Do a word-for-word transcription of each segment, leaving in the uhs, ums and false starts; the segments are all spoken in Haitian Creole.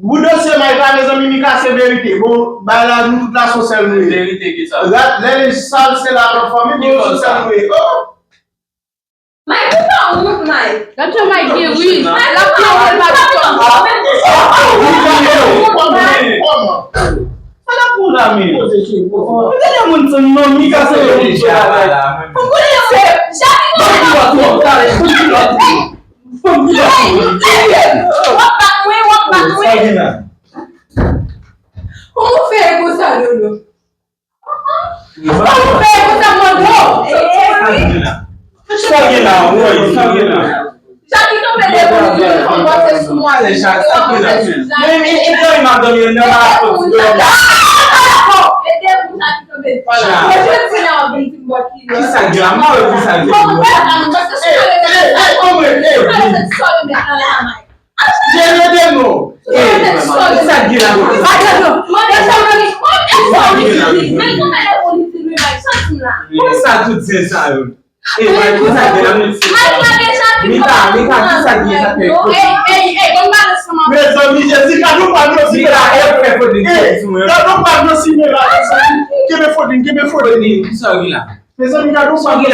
Pou dosye Mike la, mezanmi, Mika, se verite. Bon, bagay la, nou tout la, se yon sèl nou ye. Verite ki sa? Lè, lè linj sal, se la nan fanmi nou, se yon sèl nou ye. Oh! Mike, ou pa wont, Mike? Gad jan Mike gen riz. Mike, ou pa wont? Mike, ou pa wont? Kòman? Sa n ap pou la, men? Poze kè w, poze. Ou tande moun sa non, Mika se yon moun sou la, men. Ou konnen se Jackie. Ban m kilòt ou, talè, ban m kilòt ou. Ban m kilòt ou. W ap bat mwen, w ap bat mwen. Sa gen la? Kòman w fè konsa, Lolo? Kòman w fè konsa, mande w? Sa gen la? Sa gen la, woy, sa gen la? Jackie tonbe devan m, li fè yon pase sou mwen. Sa gen la? Men, e, e, e, e, madanm, yo nan la pòt, yo nan la pòt. Ede m, Jackie tonbe. Mwen, jodi la, w ap vin di m bò ki lè. Kisa gen la? M pa wè kisa gen la. Bon, mwen pa nan, paske si w rete nan sa, si w rete nan sa, Mike. Jere de non. Sa gen la? Mande sa, mande. Mande sa, mande. Mande sa, mande. Mande sa, mande. Kòman sa tout zen sa yo? E, bay, kisa gen la? Mika, Mika, kisa gen sa fè? Ey, ey, ey, bon, ba ansanm. Mezanmi, Jezi, gade yon pa nan simen la. Mika, gade yon pa nan simen la. Kenbe Fodin, kenbe Fodin. Kisa gen la? Mezanmi, gade yon pa nan simen.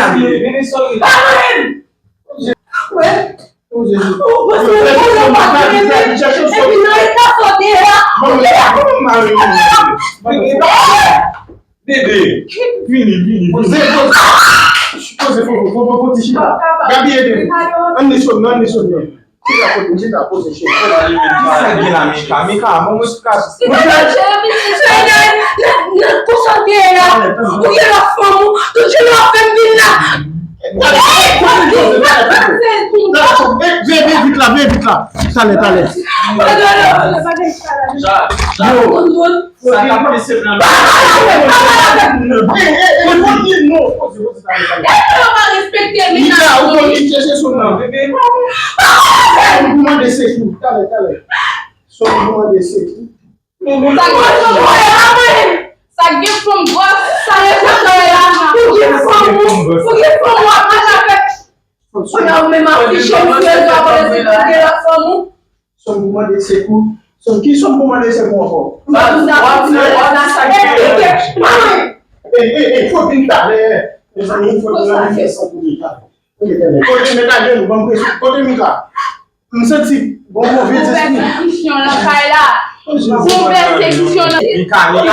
Mezanmi, gade yon pa nan simen. Wè. Oh, Jezi. Ou panse ou konn yon pa konnen, epi nan eta sa w te ye a, ou te la. Bebe, vini, vini, vini. Poze, poze. Poze, fò, fò, fò, fò, fò ti chita. Gaby, ede m. Ann desann, ann desann. Chita, poze, chita, poze, chita. Kisa gen la, Mika? Mika, ban mwen eksplikasyon. Nan, nan, nan, nan, konsa w te ye a. Ou gen lòt fanm ou, tout jounen w ap fè m vin la. Vin, vin vit la, vin vit la. Talè, talè. Yo. Sa k ap pase nan... Ey, ey, ey, non, non. Mika, ou konn li chèche sou nan. Ou mande sekou. Talè, talè. Sou mande sekou. Sa k gen fanm gwòs, sa gen fanm gwòs, pou gen fanm ou, pou gen fanm ou ap mache avèk. Kounye a ou menm afiche m sou rezo a, konnen se pou gen lòt fanm ou. Sòm pou mande sekou. Sòm ki sòm pou mande sekou ankò? Ey, ey, ey, fò vin talè. Mezanmi, fò vin fè san pou li talè. Kote Mika, kote Mika? M santi gon move zespri. Gon pèsekisyon nan kay la. Gon pèsekisyon nan... Mika, Mika.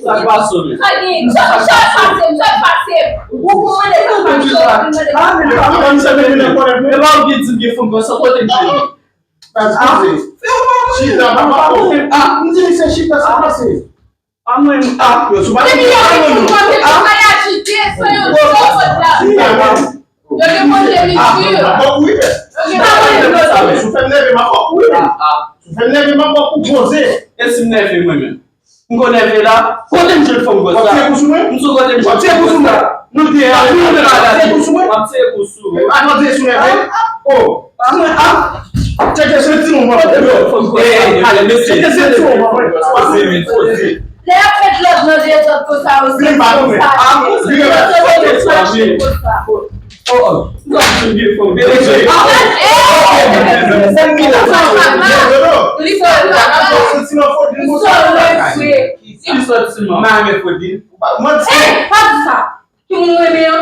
Sa k pase w menm? Sa k pase w? Sa k pase w? Ou konn mande sa k pase w. E pa ou ki di m gen fanm konsa, kote m cheri? Chita, papa. M di misye chita, sa k pase? A mwen, a, yo sou pale. Depi yo vin sou mwen, se pou kay ajite, san yo di yo vòt la. Yo gen manje midi. Yo gen manje midi. Si w fè m nève, m ap fè w kouri. Si w fè m nève, m ap fè w poze. E si m nève mwen menm? M gon nève la. Kote m jwenn fanm gwòs la? W ap tire kou sou mwen? M sou kote m jwenn fanm gwòs la? Nou te a, nou te a, w ap tire kou sou mwen? W ap tire kou sou mwen. Atò, tire sou nève. Oh. A mwen, a. Tcheke senti w, mwen. Kote m jwenn fanm gwòs la? Ey, ey, ale, mesye. Tcheke senti w, mwen. Poze, men, poze. Lè y ap met lòd nan dezòd konsa, yo se konsa. Li pa nou, men. A, poze. Li pa nou, men. Oh, oh. Ki sòti, man? Ki sòti, man? Manti. Ey, pa di sa. Ki moun ou renmen an?